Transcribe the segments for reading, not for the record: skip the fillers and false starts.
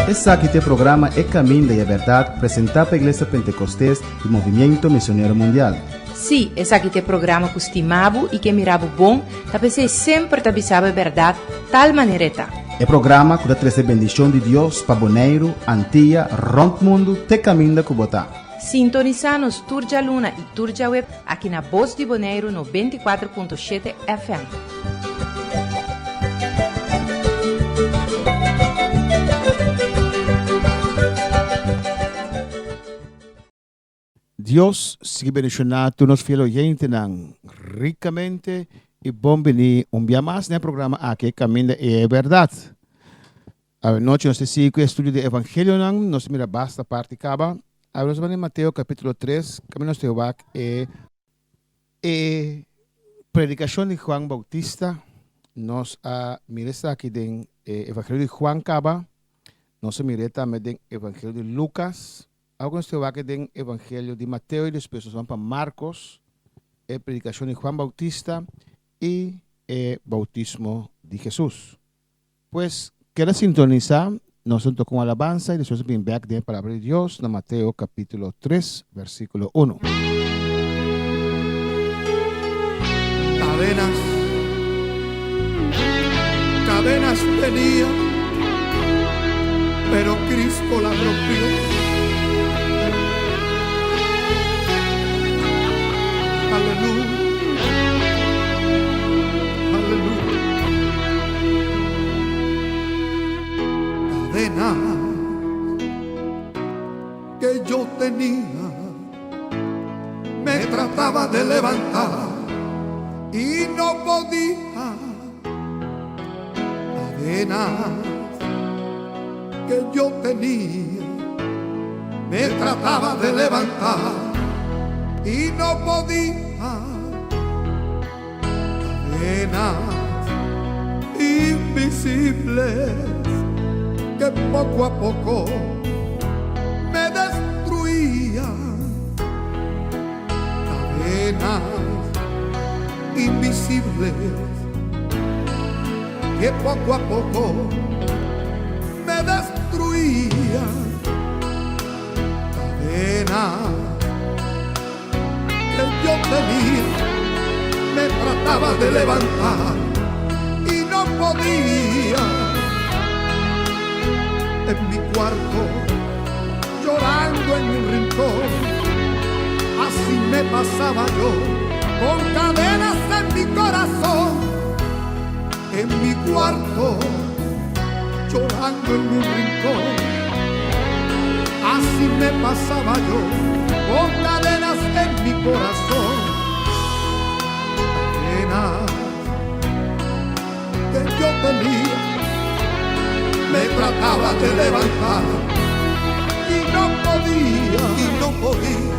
Esaki ta e programa E Caminda y e Berdad presenta pa Iglesia Pentecostes y Movimiento Misionero Mundial. Sí, esaki ta e programa ku stima bo i ke mira bo bon, ta p'esei semper ta bisa bo e bèrdat tal manera e ta. E programa ku ta trese bendishon di Dios pa Boneiru, Antia, rònt mundu te kaminda ku bo ta. Sintonisá nos tur djaluna i tur djaweb aki na Bos di Boneiru 94.7 FM. Dios sigui bendiciona tur nos fiel oyentenan ricamente y bon bini un bia mas na e programa aki Caminda e Berdad. Awe nochi nos ta sigui cu e estudio di Evangelionan, nos a mira basta parti caba. Awe nos ta bini Mateo capitulo tres, caminda nos ta wak e e predicacion di Juan Bautista. Nos a mira esaki den e Evangelio di Juan caba, nos a mira tambe den Evangelio di Lucas. Awor ku nos ta wak den Evangelio di Mateo i despues nos ban pa Markos, e predikashon di Juan Bautista i e boutismo di Hesus. Pues, keda sintonisá, nos ta toka un alabansa i despues bin bèk den e Palabra di Dios na Mateo kapítulo tres, versíkulo unu. Cadenas, cadenas tenía, pero Cristo las rompió. Aleluya, aleluya. Cadenas que yo tenía me trataba de levantar y no podía. Cadenas que yo tenía, me trataba de levantar y no podía. Cadenas invisibles que poco a poco me destruían. Cadenas invisibles que poco a poco me destruían. Cadenas que yo tenía, me trataba de levantar y no podía. En mi cuarto, llorando en un rincón, así me pasaba yo, con cadenas en mi corazón. En mi cuarto, llorando en un rincón, así me pasaba yo, con cadenas en mi corazón. Cadenas que yo tenía, me trataba de levantar y no podía, y no podía.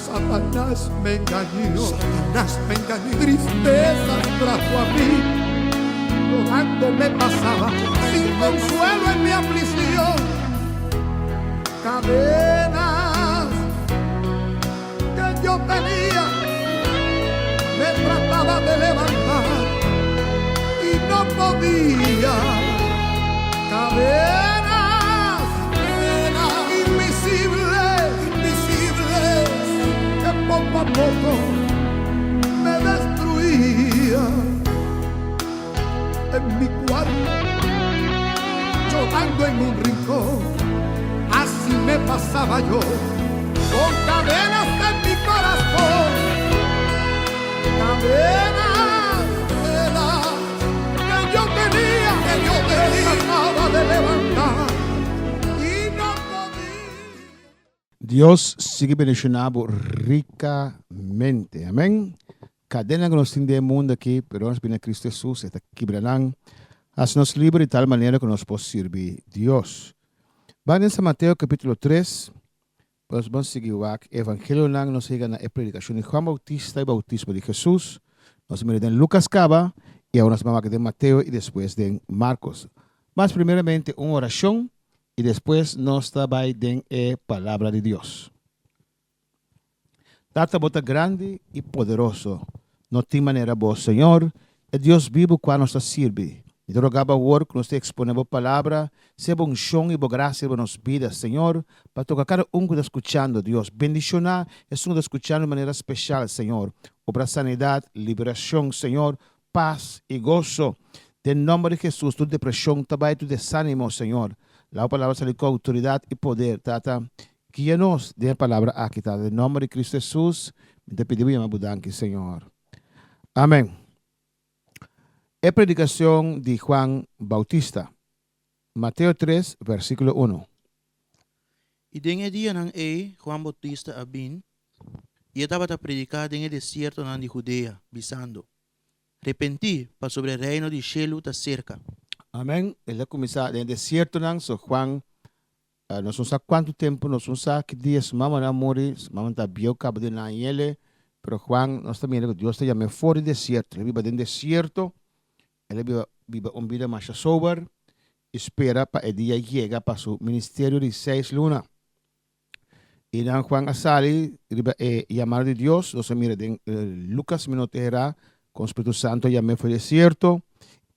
Satanás me engañó, Satanás me engañó, tristezas trajo a mí, llorando me pasaba, sin consuelo en mi aflicción. Cadenas que yo tenía, me trataba de levantar y no podía. Cadenas, cadenas invisibles, invisibles, que poco a poco me destruían. En mi cuarto, llorando en un rincón, así me pasaba yo, con cadenas en mi corazón. Cadenas, cadenas que yo tenía, que yo tenía, trataba de levantar y no podía. Dios sigui bendiciona bo ricamente. Amen. Cadena cu nos tin den e mundo aki, pero nos bini na Cristo Jesus, e ta kibra nan, haci nos liber di tal manera cu nos por sirbi Dios. Ban den San Mateo capitulo tres, pa nos ban sigui wak e evangelionan, nos a yega na e predicacion di Juan Bautista y bautismo di Jesus, nos a mira den Lucas caba, y awor nos ban wak den Mateo y despues den Marcos. Mas primeramente un oracion y despues nos ta bay den e Palabra di Dios. Tata bo ta grandi y poderoso, no tin manera bo, Señor, e Dios bibu cua nos ta sirbi. Mi ta roga bo awor ku nos ta eksponé bo palabra, sea bo unshon i bo grasia riba nos bida, Señor, pa toka kada un ku ta skuchando, Dios. Bendishoná esun ku ta skuchando di manera speshal, Señor. Obra sanidat, liberashon, Señor, pas i goso. Den nòmber di Hesus, tur depreshon ta bai, tur desánimo, Señor. Laga bo palabra sali ku outoridat i poder, Tata. Guia nos den e palabra aki, Tata. Den nòmber di Kristu Hesus, mi ta pidi bo yama bo danki, Señor. Amèn. E predikashon di Juan Bautista. Mateo tres, versíkulo unu. I den e dianan ei Juan Bautista a bin, i e tabata prediká den e desiertonan di Judea, bisando, Repentí, pasobra e reino di shelu ta serka. Amèn. El a kuminsá den e desiertonan, so Juan Nos no sa kuantu tempu, nos no sa ki dia su mama a muri, su mama ta bieu kaba di nan yele, pero Juan nos ta mira ku Dios ta yam'é for di desierto, el a biba den desierto, el a biba biba un bida masha sober i spera pa e dia yega pa su ministerio di seis luna. I nan Juan a sali riba e yamada di Dios, nos a mira den Lucas mi no ta hera kon Spiritu Santu a yam'é for di desierto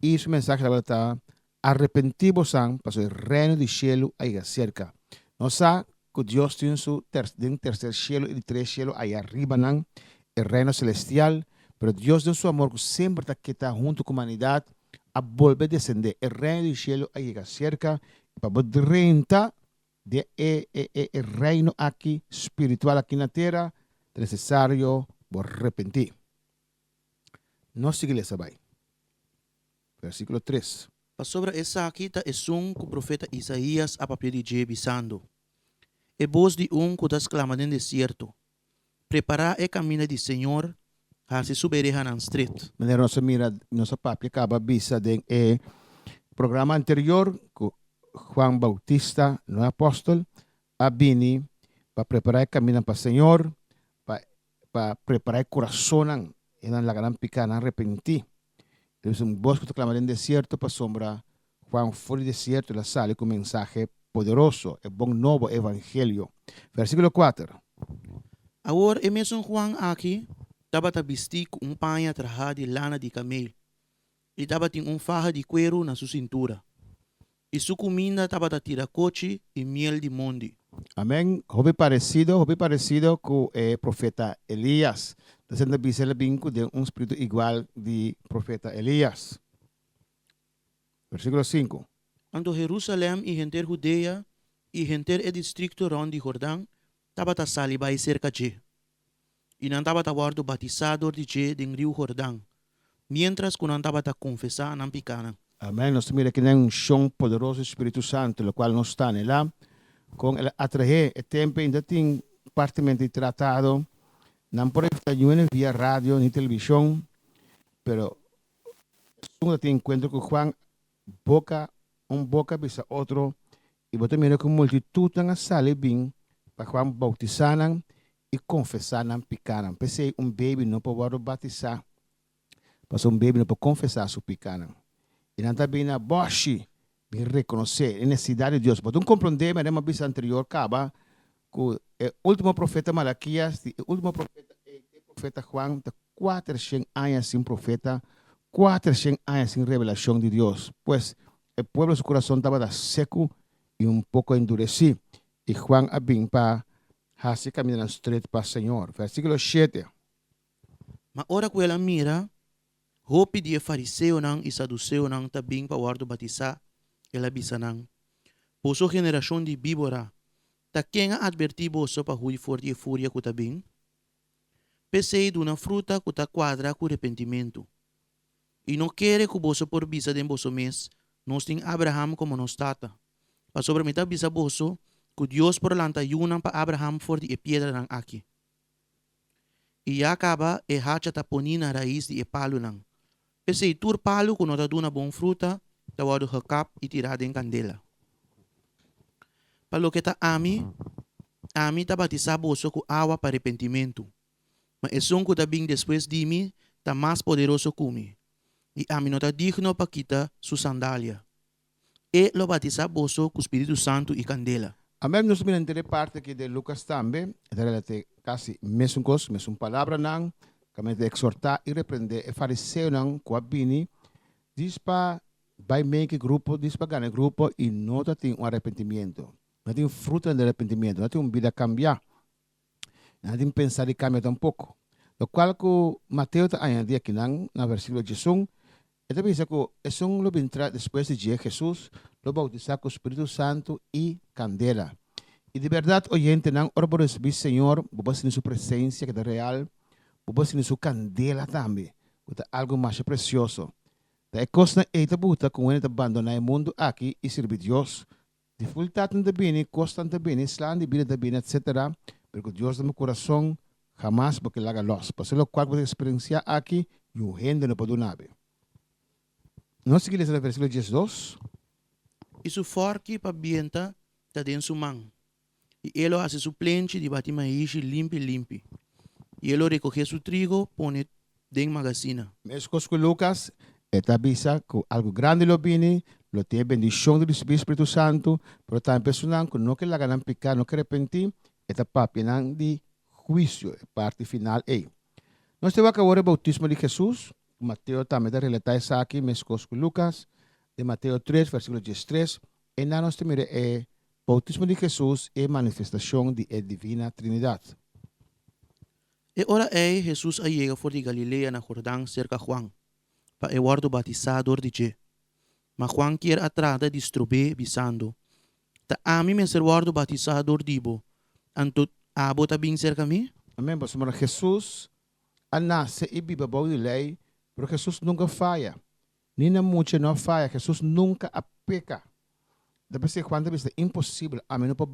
i su mensahe tabata ta Arepentí bosan, pasobra e Reino di shelu a yega serka. Nos sa ku Dios tin su den terser shelu i di tres shelu aya riba nan, e Reino selestial, pero Dios den su amor ku semper ta keda huntu ku humanidat, a bolbe desendé. E Reino di shelu a yega serka, i pa bo drenta den e e e Reino aki spiritual aki na tera, ta nesesario bo repentí. Nos sigui lesa bai. Versíkulo tres. Pasobra esaki ta esun ku profeta Isaías a papia di dje, bisando, E bos di un ku ta sklama den desierto, Prepará e kaminda di Señor, hasi su berehanan stret. Manera nos a mira, nos a papia kaba bisa den e programa anterior ku Juan Bautista, no e apòstel, a bini pa prepará e kaminda pa Señor, pa pa prepará e kurasonnan i nan laga nan piká, nan repentí. E bisa un bos ku ta klama den desierto pasobra Juan for di desierto el a sali ku mensahe poderoso, e bon nobo, e evangelio. Versíkulo kuater. Awor e mesun Juan aki tabata bistí ku un paña trahá di lana di kamel i tabatin un faha di kueru na su sintura. I su kuminda tabata tira kochi i miel di mondi. Amen. Hopi paresido, hopi paresido ku e profeta Elias. Ta senta bisa el a bin ku den un spiritu igual di profeta Elias. Versíkulo sinku. Anto Herusalèm i henter Hudea i henter e distrikto rònt di Jordan tabata sali bai serka dje, i nan tabata wòrdu batisá dor di dje den riu Jordan, miéntras ku nan tabata konfesá nan pikánan. Amèn. Nos ta mira kinan unshon poderoso di Spiritu Santu, lokual nos ta anelá, kon el a atraé e tempu ainda tin partemente di tratado. Nan por evitá ñuene via radio ni televishon, pero esun ku ta tin enkuentro ku Juan boka un boka bisa otro, i bo ta mira ku multitutnan a sali bin pa Juan boutisá nan i konfesá nan pikánan. P'esei un beibi no por wòrdu batisá, pasobra un beibi no por konfesá su pikánan. I nan ta bin na bòshi bin rekonosé e nesesidat di Dios. Bo ta un komprondé manera mi a bisa anterior kaba ku e último profeta Malakias di e último profeta ei te profeta Juan ta kuatershen aña sin profeta, kuatershen aña sin revelashon di Dios. Pues, e pueblo su kurason tabata seku i un poko enduresí, i Juan a bin pa hasi e kamindanan stret pa Señor. Versíkulo shete. Ma ora ku el a mira hopi di e fariseonan i saduseonan ta bin pa wòrdu batisá, el a bisa nan, Boso generashon di bíbora, ta ken a atvertí boso pa hui for di e furia ku ta bin? P'esei duna fruta ku ta kuadra ku repentimentu. I no kere ku boso por bisa den boso mes, Nos tin Abraham komo nos tata. Pasobra mi ta bisa boso ku Dios por lanta yunan pa Abraham for di e piedranan aki. I ya kaba e hacha ta poní na rais di e palunan. P'esei tur palu ku no ta duna bon fruta ta wòrdu gekap i tirá den kandela. Pa loke ta ami, ami ta batisá boso ku awa pa repentimentu, ma esun ku ta bin despues di mi ta mas poderoso ku mi, i ami no ta digno pa kita su sandalia. E lo batisá boso ku spiritu santu i kandela. Amèn. Nos ta mira henter e parti aki den Lukas tambe, e ta relat'é kasi mesun kos, mesun palabranan, kaminda ta eksortá i reprendé e fariseonan ku a bini djis pa. Bai mei ku e grupo, dis pa gana e grupo i no ta tin un arepentimiento. No tin fruta di arepentimiento, no tin un bida kambiá. No tin pensa di kambia tampoko. Lokual ku Mateo ta añadí akinan na versíkulo diesun, e ta bisa ku esun lo bin tra despues di dje, Hesus, lo boutisá ku spiritu santu i kandela. I di bèrdat, oyentenan, ora bo risibí Señor, bo por sinti su presensia ku ta real, bo por sinti su kandela tambe, ku ta algu masha presioso. Ta e kosnan ei ta buta ku hende ta bandoná e mundu aki i sirbi Dios. Difikultatnan ta bini, kosnan ta bini, slan di bida ta bini, etsetera, pero ku Dios den bo kurason, hamas bo ke laga lòs. Pasobra lokual ku bo ta eksperensiá aki, niun hende no por duna bo. Nos sigui lesa na versíkulo diesdos. I su fòrki pa bienta ta den su man. I e lo hasi su plenchi di bati maishi limpi limpi, i e lo rekohé su trigo pone den magasina. Meskos ku Lukas, e ta bisa ku algu grandi lo bini, lo tin e bendishon di risibí Spiritu Santu, pero tambe esunnan ku no ke laga nan piká, no ke repentí, e ta papia nan di huisio, e parti final ei. Nos ta wak awor e boutismo di Hesus, ku Mateo tambe ta relatá esaki meskos ku Lukas, den Mateo tres, versíkulo diestres, Einan nos ta mira e boutismo di Hesus i e manifestashon di e Divina Trinidat. E ora ei Hesus a yega for di Galilea na Jordan serka Juan, pa e wòrdu batisá dor di dje. Ma Juan kier a trata di strob'é, bisando, Ta ami mester wòrdu batisá dor di bo, anto abo ta bin serka mi? Amen, pasobra Hesus a nase i biba bou di lei, pero Hesus nunka faya. Ni na mucha no a faya, Hesus nunka a peka. Ta p'esei Juan ta bisa, Ta imposibel, ami no por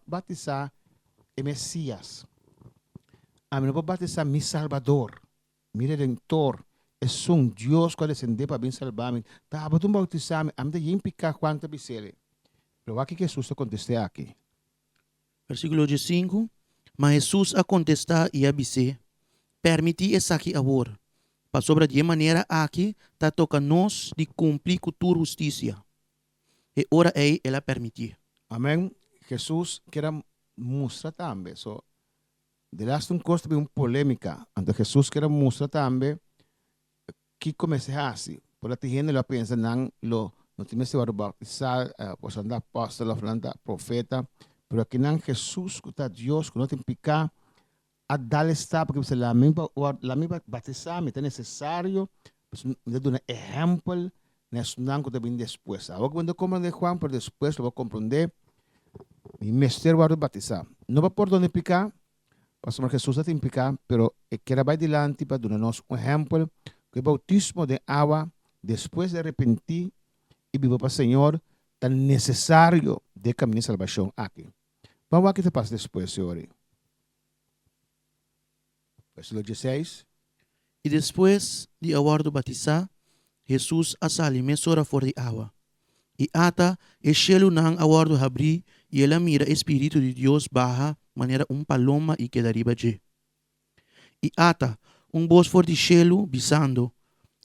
batisá e Mesias. Ami no por batisá mi Salbador, mi Redentor, esun Dios ku a desendé pa bin salba mi. Ta abo ta un bautisá mi, ami ta yen piká, Juan ta bis'el. Pero wak kiko Hesus ta kontest'é aki. Versíkulo diesinku, Ma Hesus a kontestá i a bis'é, Pèrmití esaki awor, pasobra di e manera aki ta toka nos di kumpli ku tur hustisia. E ora ei el a pèrmitié. Amèn. Hesus kier a mustra tambe. So, de laatste un kos ta bin un polémika. Anto Hesus kier a mustra tambe Kiko mester hasi? Por lo tin hende lo a pensa nan lo no tin mester wòrdu bautisá, pasobra nan ta apòstel òf nan ta profeta. Pero akinan Hesus ku ta Dios, ku no tin piká, a dal e stap ku bisa, Laga mi laga mi batisá, mi ta nesesario, pasobra mi ta duna ehèmpel na esnan ku ta bini despues. Awor ku bo no ta komprondé Juan, pero despues lo bo komprondé, mi mester wòrdu batisá. No pa pordon di piká, Pasobra Hesus a tin piká, pero e kier a bai dilanti pa duna nos un ehèmpel ku e boutismo den awa despues di arepentí i biba pa Señor ta nesesario den e kaminda di salbashon aki. Ban wak ki ta pasa despues, Yori. Versíkulo dieseis. I despues di a wòrdu batisá, Hesus a sali mesora for di awa. I ata, e shelunan a wòrdu habrí i el a mira e Spiritu di Dios baha manera un paloma i keda riba dje. I ata, un bos for di shelu bisando,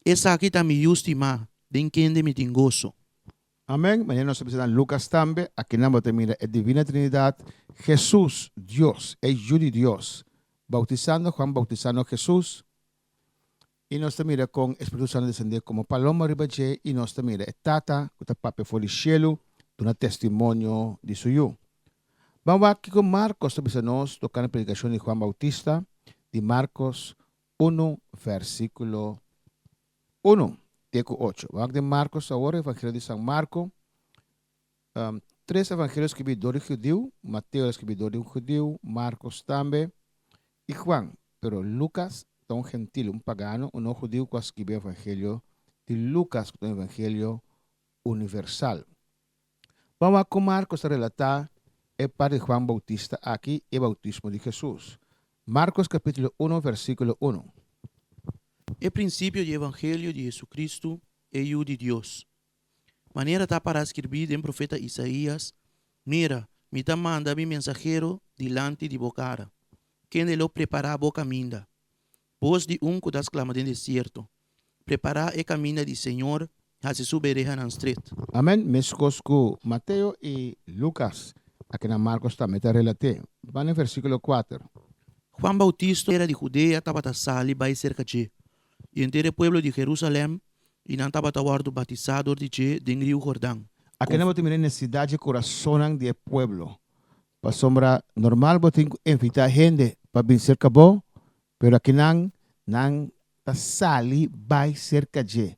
Esaki ta mi Yu stimá, den kende mi tin goso. Amèn. Manera nos a bisa na Lukas tambe, akinan bo ta mira e Divina Trinidat, Hesus, Dios, e Yu di Dios, boutisando Juan boutisando Hesus, I nos ta mira kon e Spiritu Santu desendé komo paloma riba dje, i nos ta mira e Tata ku ta papia for di shelu duna testimonio di su Yu. Ban wak kiko Markos ta bisa nos tokante predikashon di Juan Bautista, di Markos unu vèrsikulo unu te ku ocho. Ban wak den Markos awor, Evangelio di San Marko. Tres evangelio skibí dor di hudiu, Mateo a skibí dor di un hudiu, Markos tambe, i Juan. Pero Lukas ta un gentil, un pagano, un no hudiu ku a skibí evangelio di Lukas ku ta un evangelio universal. Ban wak kon Markos ta relatá e parti di Juan Bautista aki i e boutismo di Hesus. Markos kapítulo unu versíkulo unu. E prinsipio di evangelio di Hesu-Kristu, e Yu di Dios. Manera ta pará skirbí den profeta Isaías, Mira, mi ta manda mi mensahero dilanti di bo kara, kende lo prepará bo kaminda. Bos di un ku ta sklama den desierto, Prepará e kaminda di Señor, hasi su berehanan stret. Amèn. Meskos ku Mateo i Lukas, akinan Markos tambe ta relat'é. Ban na versíkulo kuater. Juan Bautista era di Judea tabata sali bai serka dje, i henter e pueblo di Jerusalèm. I nan tabata wòrdu batisá dor di dje den riu Hordan. Aki nan bo ta mira e nesesidat dje kurasonnan di e pueblo. Pasobra normal bo tin ku invitá hende pa bin serka bo, pero akinan nan ta sali bai serka dje.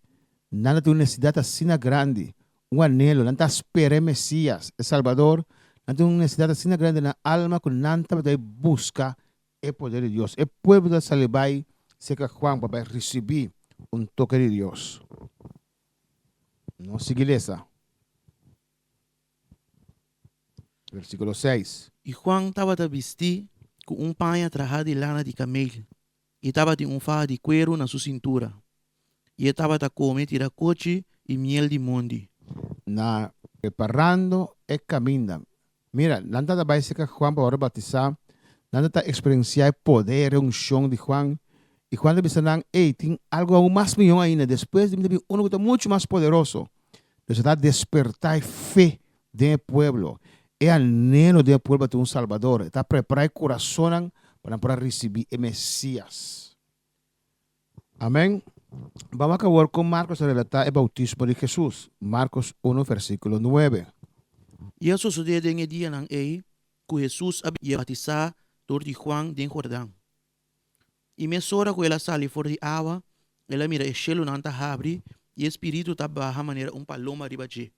Nan ta tin un nesesidat asina grandi, un anhelo, nan ta spera e Mesias, e Salbador, nan tin un nesesidat asina grandi den nan alma ku nan tabata bai buska e poder di Dios. E pueblo ta sali bai serka Juan pa bai risibí un toke di Dios. Nos sigui lesa. Versíkulo seis. I Juan tabata bistí ku un paña trahá di lana di kamel, i tabatin un faha di kueru na su sintura, i e tabata kome tirakochi i miel di mondi. Na preparando e kaminda. Mira, nan tabata bai serka Juan pa wòrdu batisá, nan tabata eksperensiá e poder, e unshon di Juan, i Juan ta bisa nan, Ey, tin algu aun mas mihó ainda, despues di mi ta bin unu ku ta muchu mas poderoso. Nos a ta despertá e fe den e pueblo, e anhelo den e pueblo pa tin un Salbador. E ta prepará e kurasonnan pa nan por a risibí e Mesias. Amèn. Ban wak awor kon Markos a relatá e boutismo di Hesus. Markos unu versíkulo nuebe. I a sosodé den e dianan ei ku Hesus a bira batisá dor di Juan den Jordan. I mesora ku el a sali for di awa, el a mira e shelunan ta habri i e spiritu ta baha manera un paloma riba dje.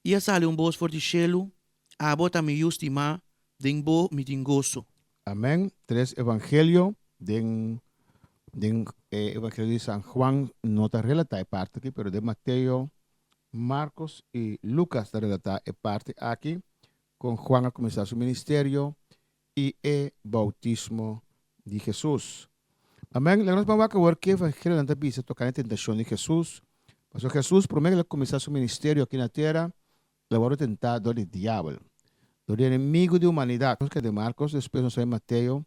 I a sali un bos for di shelu, Abo ta mi Yu stimá, den bo mi tin goso. Amen. Tres evangelio den den e evangelio di San Juan no ta relatá e parti aki, pero den Mateo, Marcos i Lucas ta relatá e parti aki kon Juan a kuminsá su ministerio i e boutismo di Hesus. Amen. Laga nos ban wak awor ke evangelionan ta bisa tokante e tentashon di Hesus. Pasobra Hesus promé ku el a kuminsá su ministerio aki na tera, el a wòrdu tentá dor di diabel, dor di enemigu di humanidat. Nos keda den Markos, despues nos bai Mateo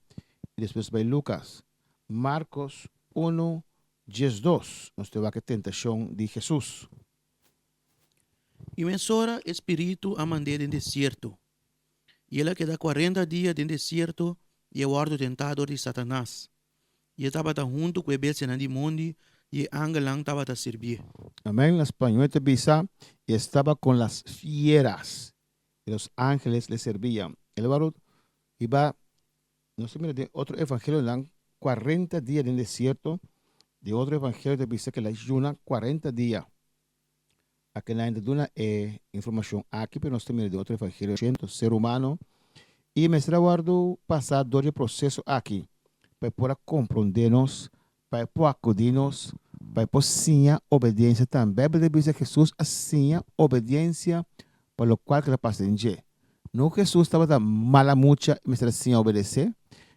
i despues bai Lukas. Markos unu, diesdos, nos ta wak e tentashon di Hesus. I mesora e spiritu a mand'é den desierto. I el a keda kuarenta dia den desierto i a wòrdu tentá dor di Satanas. I e tabata huntu ku e bestianan di mondi i e angelnan tabata sirbié. Amén. Na spañol ta bisa, Y estaba con las fieras, y los ángeles le servían. El a wòrdu hiba, nos ta mira den otro evangelionan, kuarenta dia den desierto. Den otro evangelio ta bisa ku el a yuna kuarenta dia. Aki nan ta duna e informacion aki, pero nos ta mira den otro evangelio ciento ser humano y mester a wordo pasa door di e proceso aki pa e por a compronde nos, pa e por acudi nos, pa e por siña obediencia tambe. Bijbel ta bisa Jesus a siña obediencia pa locual cu ta pasa den dje. No Jesus tabata mala mucha y mester a siña obedece.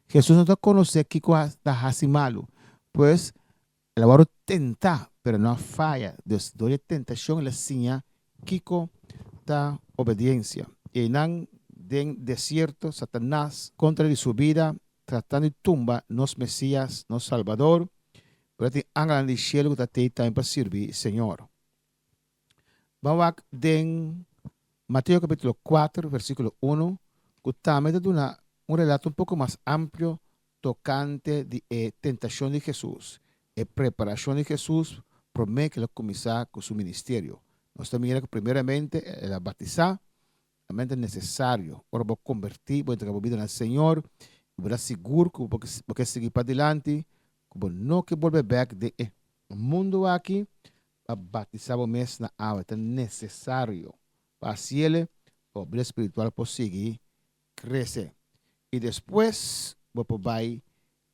Jesus no ta conoce kico ta haci malo, pues El a wòrdu tentá, pero no a faya. Dus, dor di e tentashon el a siña kiko ta obediensia. I einan den desierto, Satanas kontra di su bida, tratando di tumba nos Mesias, nos Salbador, pero tin angelnan di shelu ku ta tei tambe pa sirbi Señor. Ban wak den Mateo capítulo kuater versículo unu ku tambe ta duna un relato un poko mas amplio tokante di e tentashon di Hesus, e preparashon di Hesus promé ku el a kuminsá ku su ministerio. Nos ta mira ku primeramente el a batisá, Tambe ta nesesario ora bo kombertí, bo entrega bo bida na Señor i bo ta sigur ku bo bo ke sigui padilanti, ku bo no ke bolbe bèk den e mundu aki, pa batisá bo mes na awa. Ta nesesario pa hasiel pa bo bida spiritual por sigui krese. I despues bo por bai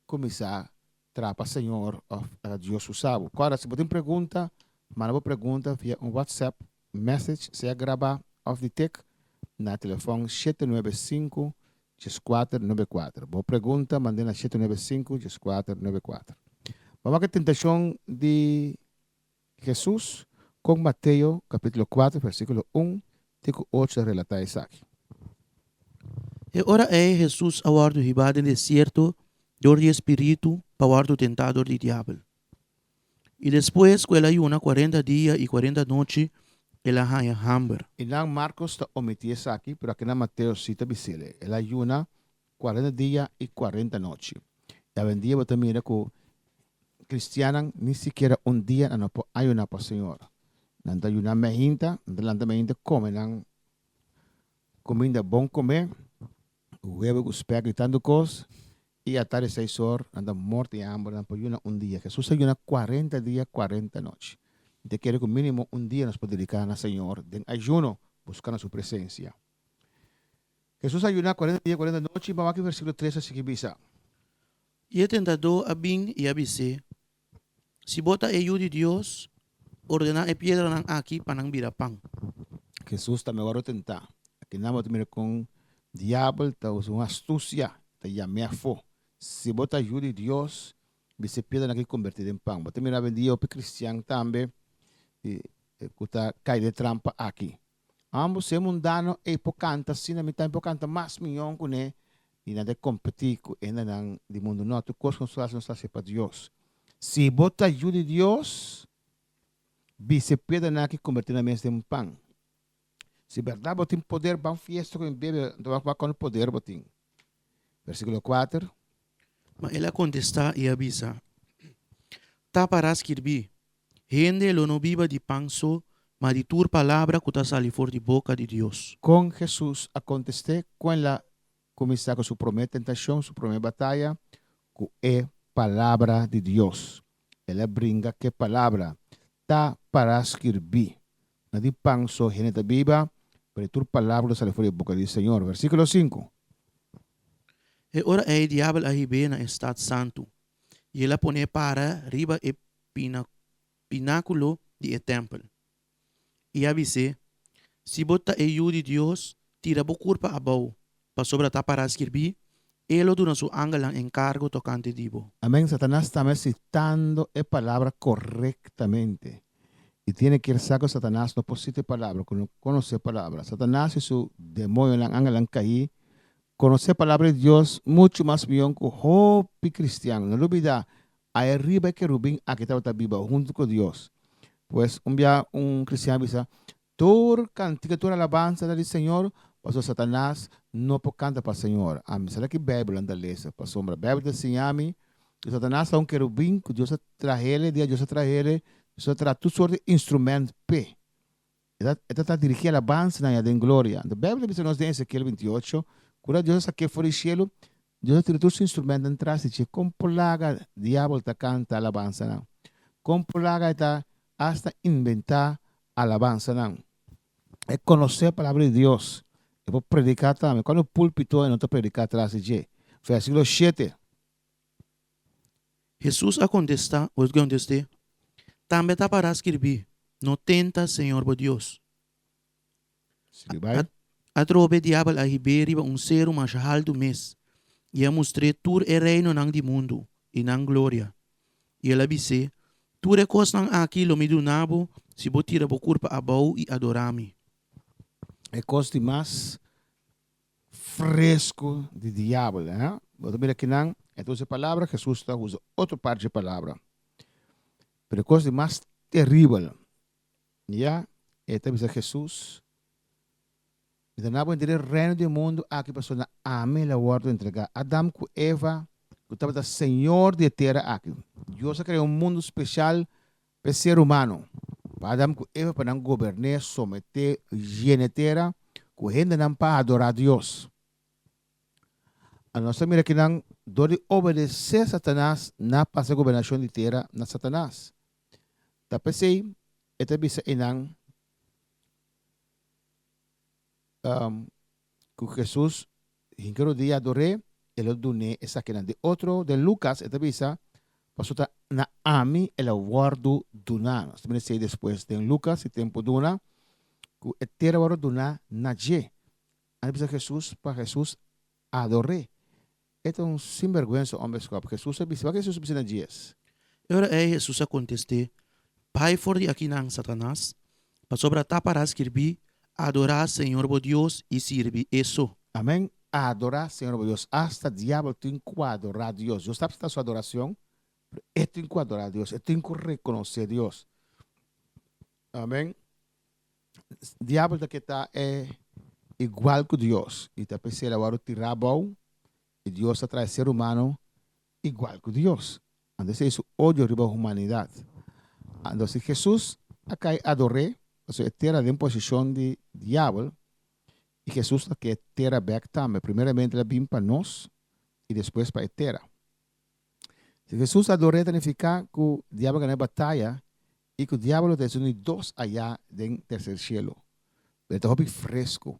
kuminsá traha pa Señor òf laga Dios usa bo. Kòrda, si bo tin pregunta, manda bo pregunta via un WhatsApp message, sea grabá òf di tek, na telefòn 795 1494. Bo pregunta mand'é na 795 1494. Bo wak e tentashon di Hesus kon Mateo kapítulo kuater versíkulo un te ku ocho ta relatá esaki. E ora ei Hesus a wòrdu hibá den desierto dor di e Spiritu pa wòrdu tentá dor di diabel. I despues ku el a yuna kuarenta dia i kuarenta nochi, el a haña hamber. I nan Markos ta omití esaki, pero aki nan Mateo sí ta bis'el, El a yuna kuarenta dia i kuarenta nochi. I awendia bo ta mira ku. Kristiannan ni sikiera un dia nan no por ayuná pa Señor. Nan ta yuná mehinta, nan ta lanta mehinta kome nan kuminda bon kome, huevo ku spek i tantu kos, i atardi seis or nan ta morto di hamber, nan por yuna un dia. Hesus a yuna kuarenta dia kuarenta nochi. Mi ta kere ku mínimo un dia nos por dediká na Señor den ayuno, buskando su presensia. Hesus a yuna kuarenta dia kuarenta nochi, ban wak e versíkulo tres a sigui bisa. I e tentadó a bin i a bis'é, Si bo ta e Yu di Dios, ordená e piedranan aki pa nan bira pan. Hesus tambe wòrdu tentá. Akinan bo ta mira kon Diabel ta usa un astusia, ta yam'é afó. Si bo ta Yu di Dios, bisa e piedranan aki kombertí den pan. Bo ta mira awendia hopi kristian tambe ku ta kai den e trampa aki. Ambos e mundano ei por kanta asina, mi tambe por kanta mas mion kuné i nan ta kompetí ku hendenan di mundu. No, tur kos ku nos ta hasi, nos ta hasi pa Dios. Si bo ta yu di Dios, bisa e piedranan aki kombertí nan mes den pan. Si bèrdat bo tin poder, ban fiesta ku mi bebe, anto wak kuantu poder bo tin. Versíkulo kuater. Ma el a kontestá i a bisa, Ta pará skirbí, Hende lo no biba di pan so, ma di tur palabra ku ta sali for di boka di Dios. Kon Hesus a kontest'é ku el a kuminsá ku su promé tentashon, su promé bataya? Ku e Palabra di Dios. El a bringa ku e Palabra. Ta pará skirbí, No di pan so hende ta biba, pero di tur palabra ku ta sali for di e boka di Señor. Versíkulo sinku. E ora ei diabel a hib'é na e stat santu, i el a pon'é para riba e pinákulo di e tèmpel, i a bis'é, Si bo ta e Yu di Dios, tira bo kurpa abou, pasobra ta pará skirbí, E lo duna su angelnan enkargo tokante di bo. Amén, Satanas ta citando e palabra korektamente. I tiene kier sa ku Satanas no por sita e palabra, ku no konosé e palabra. Satanas i su demoñonan, angelnan kaí, konosé e palabra di Dios muchu mas mion ku hopi kristian. No lubidá, aya riba e kerubin aki tabata biba huntu ku Dios. Pues, un bia un kristian a bisa, Tur kantika, tur alabansa ta di Señor, pasobra Satanas no por kanta pa Señor. Ami sa ki Bijbel nan ta lesa, pasobra Bijbel ta siña mi ku Satanas ta un kerubin ku Dios a trahele, dia Dios a trahele, Dios a traha tur sort di instrument p'e. E ta e ta ta dirigí alabansanan ya den gloria. Anto Bijbel ta bisa nos den Ezekiel 28, ku ora Dios a sak'é for di shelu, Dios a tira tur su instrumentnan tras di dje. Kon por laga diabel ta kanta alabansanan? Kon por laga e ta asta inventá alabansanan? E konosé Palabra di Dios. E por prediká tambe. Kuando púlpito e no ta prediká tras di dje? Versíkulo shete. Hesus a kontestá, o kontest'é, Tambe ta pará skirbí, No tenta Señor bo Dios. Sigui bai. Atrobe diabel a hib'é riba un seru masha haltu mes i a mustr'é tur e reinonan di mundu i nan gloria. I el a bis'é, Tur e kosnan aki lo mi duna bo si bo tira bo kurpa abou i adorá mi. E kos di mas fresku di diabel, eh? Bo ta mira kinan, e ta usa e palabra, Hesus ta usa otro parti di e palabra. Pero e kos di mas teribel Ya, e ta bisa Hesus, Mi ta na bo henter e reino di e mundu aki pasobra na ami el a wòrdu entregá. Adam ku Eva, ku tabata señor di e tera aki. Dios a krea un mundu spesial pa e ser humano, pa Adam ku Eva pa nan gobern'é, someté, yena e tera ku hendenan pa adorá Dios. A Nos ta mira kinan dor di obedesé Satanas nan a pasa e gobernashon di tera na Satanas. Ta p'esei e ta bisa einan ku Hesus hinka rodia ador'é, e lo dun'é esakinan. Di otro, den Lukas e ta bisa, Pasobra ta na ami el a wòrdu duná. Nos ta mira esei despues den Lukas, si tempu duna, ku e tera wòrdu duná na dje. Nan a bisa Hesus pa Hesus ador'é. E ta un sinbergwensa homber skòp. Hesus a bisa. Wak Hesus a bisa na djies. E ora ei Hesus a kontest'é, Bai for di akinan, Satanas, pasobra ta pará skirbí, Adorá Señor bo Dios i sirbi E so. Amén. Adorá Señor bo Dios. Asta diabel tin ku adorá Dios. Dios ta apseptá su adoracion, pero e tin ku adorá Dios. E tin ku rekonosé Dios. Amén. Diabel ta ke ta e igual ku Dios i ta p'esei el a wòrdu tirá abou i Dios a traha e ser humano igual ku Dios. Anto esei su odio riba humanidat. Anto si Hesus a kai ador'é, pasobra e tera den posishon di diabel, i Hesus ta ke tera bèk tambe. Primeramente el a bin pa nos i despues pa e tera. Si Hesus ador'é ta nifiká ku diabel gana e bataya i ku diabel lo ta esun di dos ayá den terser shelu. Pero e ta hopi fresku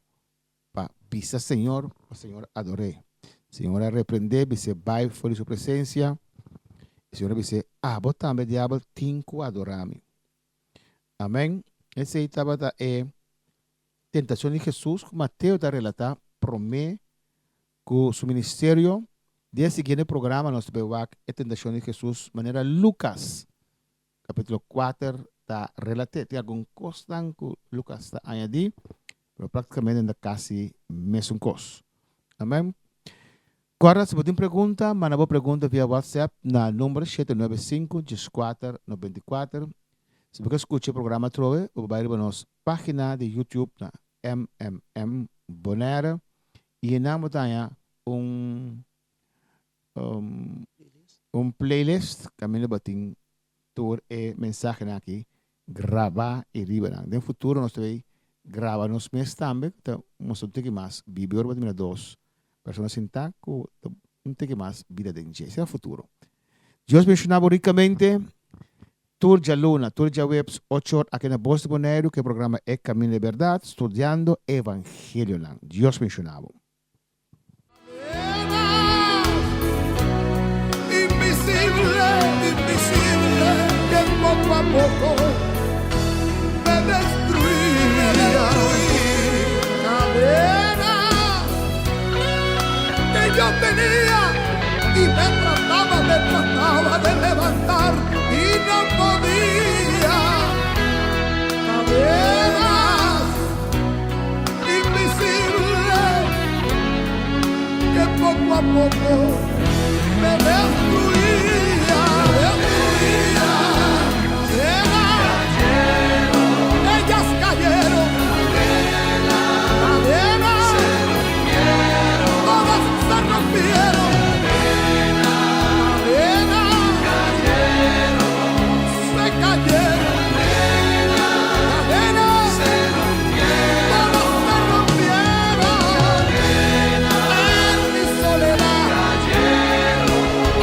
pa bisa Señor pa Señor ador'é. Señor a reprend'é, bis'é bai for di su presensia, i Señor a bis'é, Abo tambe, diabel, tin ku adorá mi. Amèn. Esei tabata e tentashon di Hesus ku Mateo ta relatá promé ku su ministerio. Den e siguiente programa nos ta bai wak e tentashon di Hesus manera Lukas Capítulo kuater ta relat'é. Tin algun kosnan ku Lukas ta añadí, pero práktikamente nan ta kasi mesun kos. Amèn. Kòrda, si bo tin pregunta, manda bo pregunta via WhatsApp na number 795 14 94. Si bo ke skucha e programa atrobe, bo por bai riba nos página di YouTube na MMM Bonaire i einan bo ta haña un Un playlist kaminda bo tin tur e mensahenan aki grabá i riba nan. Den futuro nos ta bay graba nos mes tambe ku ta mustra un tiki mas bibia ora bo ta mira dos persona sintá ku ta un tiki mas bida den dje. Esei ta futuro. Dios benshoná bo rikamente tur djaluna, tur djaweps ocho or aki na Bos di Boneiru ku e programa E Kaminda di Bèrdat, studiando Evangelionan. Dios benshoná bo. Que poco a poco me destruía, destruía. Ellas cayeron, cadenas, todas se rompieron, cadenas, se cayeron, cadenas, todas se rompieron en mi soledad.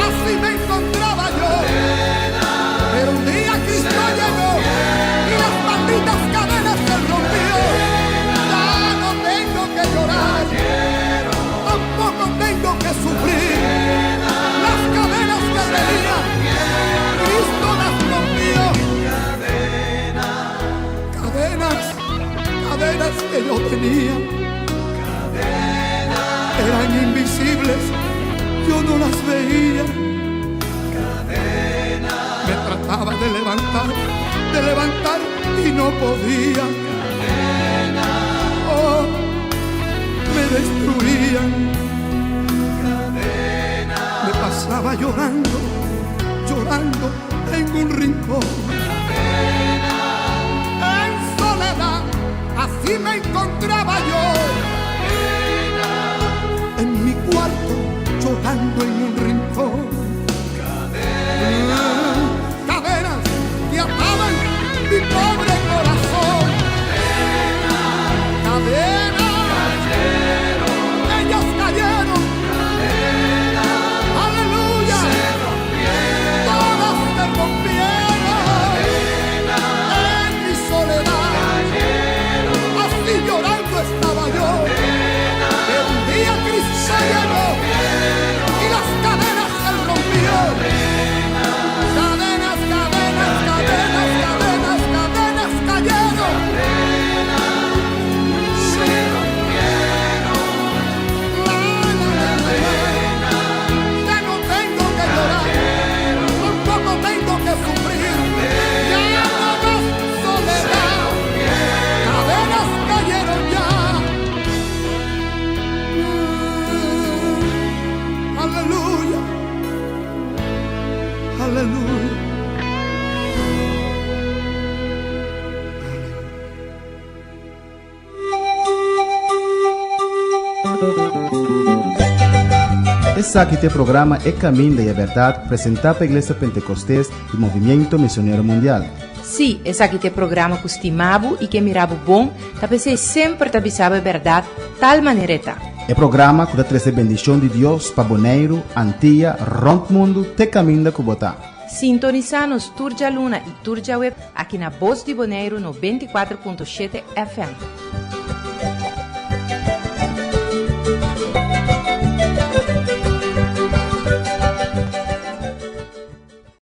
Así me encontraba yo. Pero un día Cristo llegó y las malditas cadenas se rompió. Ya no tengo que llorar, tampoco tengo que sufrir. Las cadenas que tenía, Cristo las rompió. Cadenas, cadenas que yo tenía, eran invisibles, yo no las veía. Me trataba de levantar, de levantar y no podía. Oh, me destruían. Me pasaba llorando, llorando en un rincón. En soledad, así me encontraba yo. En mi cuarto, llorando en un rincón. Cadenas que ataban mi pobre corazón. Cadenas, ellas cayeron. Aleluya. Todas se rompieron en mi soledad. Así llorando estaba yo. Pero un día Cristo llegó y las cadenas se rompió. Cadenas, cadenas, cadenas, cadenas, cadenas. Esaki ta e programa E Caminda y e Berdad presenta pa Iglesia Pentecostes y Movimiento Misionero Mundial. Sí, esaki ta e programa ku stima bo i ke mira bo bon, ta p'esei semper ta bisa bo e bèrdat tal manera e ta. E programa ku ta trese bendishon di Dios pa Boneiru, Antia, rònt mundu te kaminda ku bo ta. Sintonisá nos tur djaluna i tur djaweb aki na Bos di Boneiru 94.7 FM.